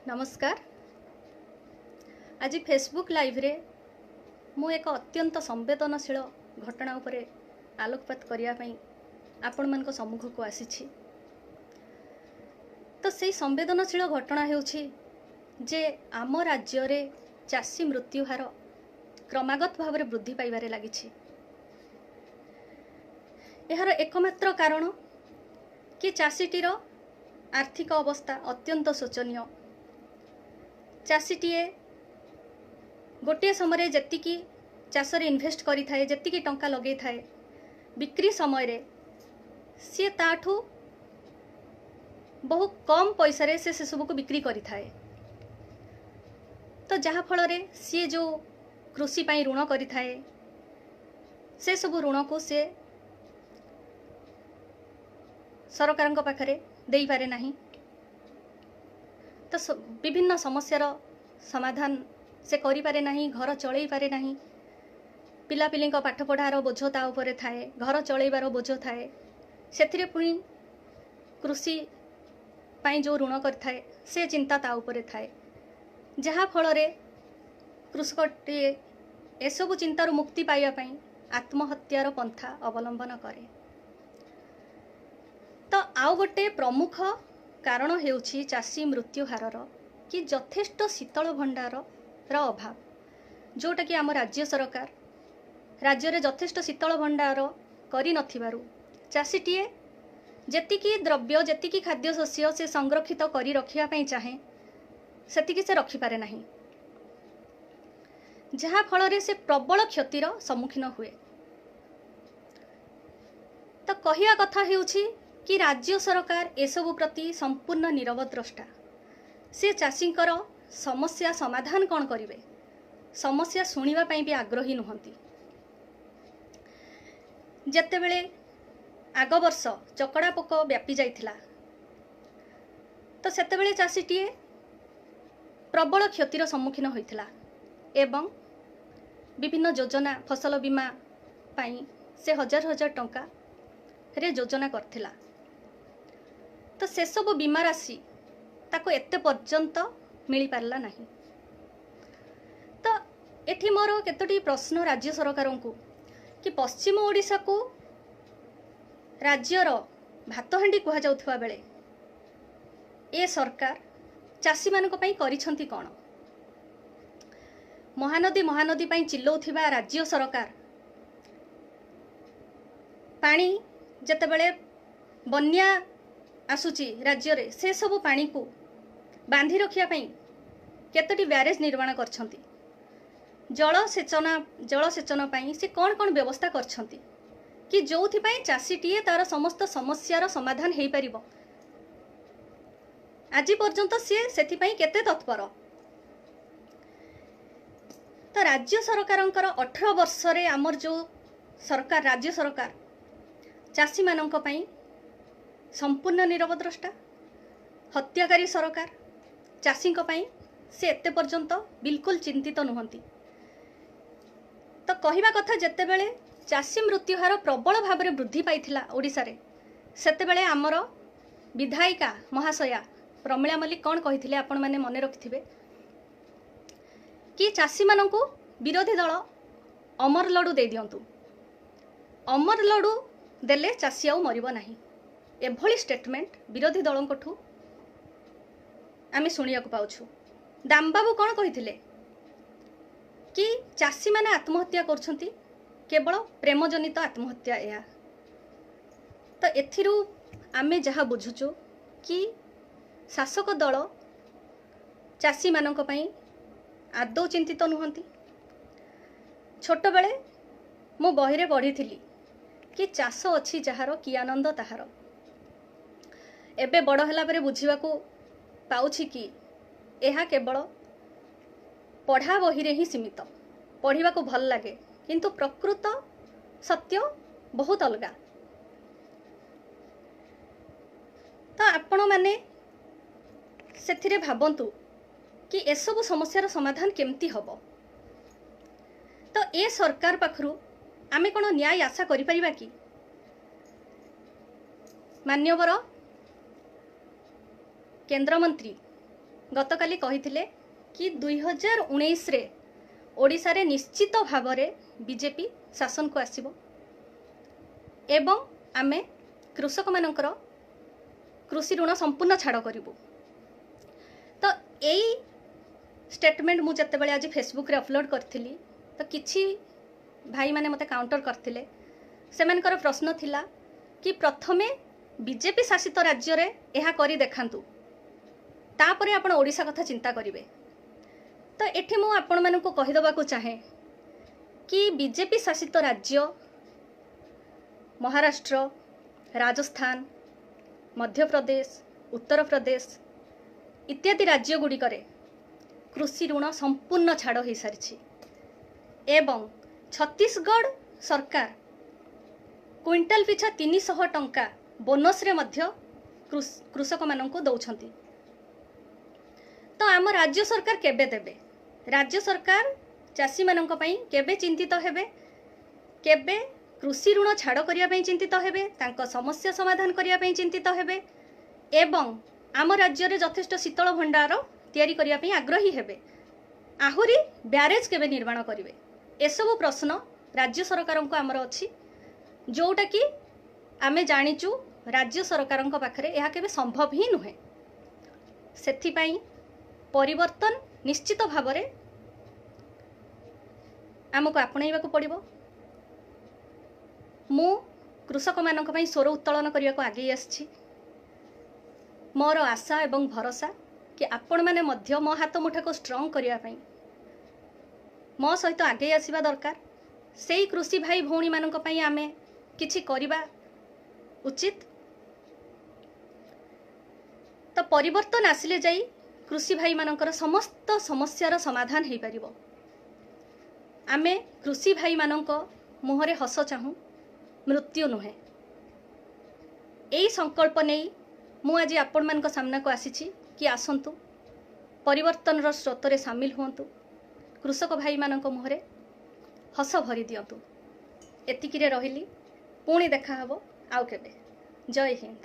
ନମସ୍କାର। ଆଜି ଫେସବୁକ୍ ଲାଇଭ୍ରେ ମୁଁ ଏକ ଅତ୍ୟନ୍ତ ସମ୍ବେଦନଶୀଳ ଘଟଣା ଉପରେ ଆଲୋକପାତ କରିବା ପାଇଁ ଆପଣମାନଙ୍କ ସମ୍ମୁଖକୁ ଆସିଛି। ତ ସେଇ ସମ୍ବେଦନଶୀଳ ଘଟଣା ହେଉଛି ଯେ ଆମ ରାଜ୍ୟରେ ଚାଷୀ ମୃତ୍ୟୁହାର କ୍ରମାଗତ ଭାବରେ ବୃଦ୍ଧି ପାଇବାରେ ଲାଗିଛି। ଏହାର ଏକମାତ୍ର କାରଣ କି ଚାଷୀଟିର ଆର୍ଥିକ ଅବସ୍ଥା ଅତ୍ୟନ୍ତ ଶୋଚନୀୟ। ଚାଷୀଟିଏ ଗୋଟିଏ ସମୟରେ ଯେତିକି ଚାଷରେ ଇନଭେଷ୍ଟ କରିଥାଏ, ଯେତିକି ଟଙ୍କା ଲଗେଇଥାଏ, ବିକ୍ରି ସମୟରେ ସିଏ ତାଠୁ ବହୁ କମ୍ ପଇସାରେ ସେ ସେସବୁକୁ ବିକ୍ରି କରିଥାଏ। ତ ଯାହାଫଳରେ ସିଏ ଯେଉଁ କୃଷି ପାଇଁ ଋଣ କରିଥାଏ, ସେସବୁ ଋଣକୁ ସିଏ ସରକାରଙ୍କ ପାଖରେ ଦେଇପାରେ ନାହିଁ। ତ ବିଭିନ୍ନ ସମସ୍ୟାର ସମାଧାନ ସେ କରିପାରେ ନାହିଁ, ଘର ଚଳେଇ ପାରେ ନାହିଁ। ପିଲାପିଲିଙ୍କ ପାଠପଢ଼ାର ବୋଝ ତା ଉପରେ ଥାଏ, ଘର ଚଳେଇବାର ବୋଝ ଥାଏ, ସେଥିରେ ପୁଣି କୃଷି ପାଇଁ ଯେଉଁ ଋଣ କରିଥାଏ ସେ ଚିନ୍ତା ତା ଉପରେ ଥାଏ, ଯାହାଫଳରେ କୃଷକଟିଏ ଏସବୁ ଚିନ୍ତାରୁ ମୁକ୍ତି ପାଇବା ପାଇଁ ଆତ୍ମହତ୍ୟାର ପନ୍ଥା ଅବଲମ୍ବନ କରେ। ତ ଆଉ ଗୋଟେ ପ୍ରମୁଖ କାରଣ ହେଉଛି ଚାଷୀ ମୃତ୍ୟୁ ହାରର କି ଯଥେଷ୍ଟ ଶୀତଳ ଭଣ୍ଡାରର ଅଭାବ, ଯେଉଁଟାକି ଆମ ରାଜ୍ୟ ସରକାର ରାଜ୍ୟରେ ଯଥେଷ୍ଟ ଶୀତଳ ଭଣ୍ଡାର କରିନଥିବାରୁ ଚାଷୀଟିଏ ଯେତିକି ଦ୍ରବ୍ୟ, ଯେତିକି ଖାଦ୍ୟଶସ୍ୟ ସେ ସଂରକ୍ଷିତ କରି ରଖିବା ପାଇଁ ଚାହେଁ, ସେତିକି ସେ ରଖିପାରେ ନାହିଁ, ଯାହାଫଳରେ ସେ ପ୍ରବଳ କ୍ଷତିର ସମ୍ମୁଖୀନ ହୁଏ। ତ କହିବା କଥା ହେଉଛି କି ରାଜ୍ୟ ସରକାର ଏସବୁ ପ୍ରତି ସମ୍ପୂର୍ଣ୍ଣ ନିରବଦ୍ରଷ୍ଟା। ସେ ଚାଷୀଙ୍କର ସମସ୍ୟା ସମାଧାନ କ'ଣ କରିବେ, ସମସ୍ୟା ଶୁଣିବା ପାଇଁ ବି ଆଗ୍ରହୀ ନୁହନ୍ତି। ଯେତେବେଳେ ଆଗ ବର୍ଷ ଚକଡ଼ା ପୋକ ବ୍ୟାପି ଯାଇଥିଲା, ତ ସେତେବେଳେ ଚାଷୀଟିଏ ପ୍ରବଳ କ୍ଷତିର ସମ୍ମୁଖୀନ ହୋଇଥିଲା ଏବଂ ବିଭିନ୍ନ ଯୋଜନା, ଫସଲ ବୀମା ପାଇଁ ସେ ହଜାର ହଜାର ଟଙ୍କାରେ ଯୋଜନା କରିଥିଲା। ତ ସେସବୁ ବୀମା ରାଶି ତାକୁ ଏତେ ପର୍ଯ୍ୟନ୍ତ ମିଳିପାରିଲା ନାହିଁ। ତ ଏଠି ମୋର କେତୋଟି ପ୍ରଶ୍ନ ରାଜ୍ୟ ସରକାରଙ୍କୁ କି ପଶ୍ଚିମ ଓଡ଼ିଶାକୁ ରାଜ୍ୟର ଭାତହାଣ୍ଡି କୁହାଯାଉଥିବା ବେଳେ ଏ ସରକାର ଚାଷୀମାନଙ୍କ ପାଇଁ କରିଛନ୍ତି କ'ଣ? ମହାନଦୀ ମହାନଦୀ ପାଇଁ ଚିଲଉଥିବା ରାଜ୍ୟ ସରକାର ପାଣି ଯେତେବେଳେ ବନ୍ୟା ଆସୁଛି ରାଜ୍ୟରେ, ସେସବୁ ପାଣିକୁ ବାନ୍ଧି ରଖିବା ପାଇଁ କେତୋଟି ବ୍ୟାରେଜ ନିର୍ମାଣ କରିଛନ୍ତି? ଜଳସେଚନ ପାଇଁ ସେ କ'ଣ କ'ଣ ବ୍ୟବସ୍ଥା କରିଛନ୍ତି କି ଯେଉଁଥିପାଇଁ ଚାଷୀଟିଏ ତାର ସମସ୍ତ ସମସ୍ୟାର ସମାଧାନ ହେଇପାରିବ? ଆଜି ପର୍ଯ୍ୟନ୍ତ ସିଏ ସେଥିପାଇଁ କେତେ ତତ୍ପର? ତ ରାଜ୍ୟ ସରକାରଙ୍କର 18 ବର୍ଷରେ ଆମର ଯେଉଁ ସରକାର, ରାଜ୍ୟ ସରକାର ଚାଷୀମାନଙ୍କ ପାଇଁ ସମ୍ପୂର୍ଣ୍ଣ ନିରବଦ୍ରଷ୍ଟା, ହତ୍ୟାକାରୀ ସରକାର। ଚାଷୀଙ୍କ ପାଇଁ ସେ ଏତେ ପର୍ଯ୍ୟନ୍ତ ବିଲକୁଲ ଚିନ୍ତିତ ନୁହନ୍ତି। ତ କହିବା କଥା, ଯେତେବେଳେ ଚାଷୀ ମୃତ୍ୟୁହାର ପ୍ରବଳ ଭାବରେ ବୃଦ୍ଧି ପାଇଥିଲା ଓଡ଼ିଶାରେ, ସେତେବେଳେ ଆମର ବିଧାୟିକା ମହାଶୟା ପ୍ରମିଳା ମଲ୍ଲିକ କ'ଣ କହିଥିଲେ ଆପଣମାନେ ମନେ ରଖିଥିବେ କି ଚାଷୀମାନଙ୍କୁ ବିରୋଧୀ ଦଳ ଅମର ଲଡ଼ୁ ଦେଇଦିଅନ୍ତୁ, ଅମର ଲଡ଼ୁ ଦେଲେ ଚାଷୀ ଆଉ ମରିବ ନାହିଁ। ଏଭଳି ଷ୍ଟେଟମେଣ୍ଟ ବିରୋଧୀ ଦଳଙ୍କଠୁ ଆମେ ଶୁଣିବାକୁ ପାଉଛୁ। ଦାମବାବୁ କ'ଣ କହିଥିଲେ କି ଚାଷୀମାନେ ଆତ୍ମହତ୍ୟା କରୁଛନ୍ତି, କେବଳ ପ୍ରେମଜନିତ ଆତ୍ମହତ୍ୟା ଏହା। ତ ଏଥିରୁ ଆମେ ଯାହା ବୁଝୁଛୁ କି ଶାସକ ଦଳ ଚାଷୀମାନଙ୍କ ପାଇଁ ଆଦୌ ଚିନ୍ତିତ ନୁହନ୍ତି। ଛୋଟବେଳେ ମୁଁ ବହିରେ ପଢ଼ିଥିଲି କି ଚାଷ ଅଛି ଯାହାର କି ଆନନ୍ଦ ତାହାର। ଏବେ ବଡ଼ ହେଲା ପରେ ବୁଝିବାକୁ ପାଉଛି କି ଏହା କେବଳ ପଢ଼ା ବହିରେ ହିଁ ସୀମିତ। ପଢ଼ିବାକୁ ଭଲ ଲାଗେ, କିନ୍ତୁ ପ୍ରକୃତ ସତ୍ୟ ବହୁତ ଅଲଗା। ତ ଆପଣମାନେ ସେଥିରେ ଭାବନ୍ତୁ କି ଏସବୁ ସମସ୍ୟାର ସମାଧାନ କେମିତି ହେବ। ତ ଏ ସରକାର ପାଖରୁ ଆମେ କ'ଣ ନ୍ୟାୟ ଆଶା କରିପାରିବା କି? ମାନ୍ୟବର କେନ୍ଦ୍ରମନ୍ତ୍ରୀ ଗତକାଲି କହିଥିଲେ କି 2019ରେ ଓଡ଼ିଶାରେ ନିଶ୍ଚିତ ଭାବରେ ବିଜେପି ଶାସନକୁ ଆସିବ ଏବଂ ଆମେ କୃଷକମାନଙ୍କର କୃଷି ଋଣ ସମ୍ପୂର୍ଣ୍ଣ ଛାଡ଼ କରିବୁ। ତ ଏଇ ଷ୍ଟେଟମେଣ୍ଟ ମୁଁ ଯେତେବେଳେ ଆଜି ଫେସବୁକ୍ରେ ଅପଲୋଡ଼ କରିଥିଲି, ତ କିଛି ଭାଇମାନେ ମୋତେ କାଉଣ୍ଟର କରିଥିଲେ। ସେମାନଙ୍କର ପ୍ରଶ୍ନ ଥିଲା କି ପ୍ରଥମେ ବିଜେପି ଶାସିତ ରାଜ୍ୟରେ ଏହା କରି ଦେଖାନ୍ତୁ, ତାପରେ ଆପଣ ଓଡ଼ିଶା କଥା ଚିନ୍ତା କରିବେ। ତ ଏଠି ମୁଁ ଆପଣମାନଙ୍କୁ କହିଦେବାକୁ ଚାହେଁ କି ବିଜେପି ଶାସିତ ରାଜ୍ୟ ମହାରାଷ୍ଟ୍ର, ରାଜସ୍ଥାନ, ମଧ୍ୟପ୍ରଦେଶ, ଉତ୍ତରପ୍ରଦେଶ ଇତ୍ୟାଦି ରାଜ୍ୟଗୁଡ଼ିକରେ କୃଷି ଋଣ ସମ୍ପୂର୍ଣ୍ଣ ଛାଡ଼ ହୋଇସାରିଛି ଏବଂ ଛତିଶଗଡ଼ ସରକାର କୁଇଣ୍ଟାଲ ପିଛା 300 ଟଙ୍କା ବୋନସରେ ମଧ୍ୟ କୃଷକମାନଙ୍କୁ ଦେଉଛନ୍ତି। ତ ଆମ ରାଜ୍ୟ ସରକାର କେବେ ଦେବେ? ରାଜ୍ୟ ସରକାର ଚାଷୀମାନଙ୍କ ପାଇଁ କେବେ ଚିନ୍ତିତ ହେବେ? କେବେ କୃଷି ଋଣ ଛାଡ଼ କରିବା ପାଇଁ ଚିନ୍ତିତ ହେବେ, ତାଙ୍କ ସମସ୍ୟା ସମାଧାନ କରିବା ପାଇଁ ଚିନ୍ତିତ ହେବେ ଏବଂ ଆମ ରାଜ୍ୟରେ ଯଥେଷ୍ଟ ଶୀତଳ ଭଣ୍ଡାର ତିଆରି କରିବା ପାଇଁ ଆଗ୍ରହୀ ହେବେ? ଆହୁରି ବ୍ୟାରେଜ୍ କେବେ ନିର୍ମାଣ କରିବେ? ଏସବୁ ପ୍ରଶ୍ନ ରାଜ୍ୟ ସରକାରଙ୍କୁ ଆମର ଅଛି, ଯେଉଁଟାକି ଆମେ ଜାଣିଛୁ ରାଜ୍ୟ ସରକାରଙ୍କ ପାଖରେ ଏହା କେବେ ସମ୍ଭବ ହିଁ ନୁହେଁ। ସେଥିପାଇଁ ପରିବର୍ତ୍ତନ ନିଶ୍ଚିତ ଭାବରେ ଆମକୁ ଆପଣେଇବାକୁ ପଡ଼ିବ। ମୁଁ କୃଷକମାନଙ୍କ ପାଇଁ ସ୍ୱର ଉତ୍ତୋଳନ କରିବାକୁ ଆଗେଇ ଆସିଛି। ମୋର ଆଶା ଏବଂ ଭରସା କି ଆପଣମାନେ ମଧ୍ୟ ମୋ ହାତ ମୁଠାକୁ ଷ୍ଟ୍ରଙ୍ଗ କରିବା ପାଇଁ ମୋ ସହିତ ଆଗେଇ ଆସିବା ଦରକାର। ସେଇ କୃଷି ଭାଇ ଭଉଣୀମାନଙ୍କ ପାଇଁ ଆମେ କିଛି କରିବା ଉଚିତ। ତ ପରିବର୍ତ୍ତନ ଆସିଲେ ଯାଇ କୃଷି ଭାଇମାନଙ୍କର ସମସ୍ତ ସମସ୍ୟାର ସମାଧାନ ହୋଇପାରିବ। ଆମେ କୃଷି ଭାଇମାନଙ୍କ ମୁହଁରେ ହସ ଚାହୁଁ, ମୃତ୍ୟୁ ନୁହେଁ। ଏଇ ସଂକଳ୍ପ ନେଇ ମୁଁ ଆଜି ଆପଣମାନଙ୍କ ସାମ୍ନାକୁ ଆସିଛି କି ଆସନ୍ତୁ, ପରିବର୍ତ୍ତନର ସ୍ରୋତରେ ସାମିଲ ହୁଅନ୍ତୁ, କୃଷକ ଭାଇମାନଙ୍କ ମୁହଁରେ ହସ ଭରି ଦିଅନ୍ତୁ। ଏତିକିରେ ରହିଲି, ପୁଣି ଦେଖାହେବ ଆଉ କେବେ। ଜୟ ହିନ୍ଦ।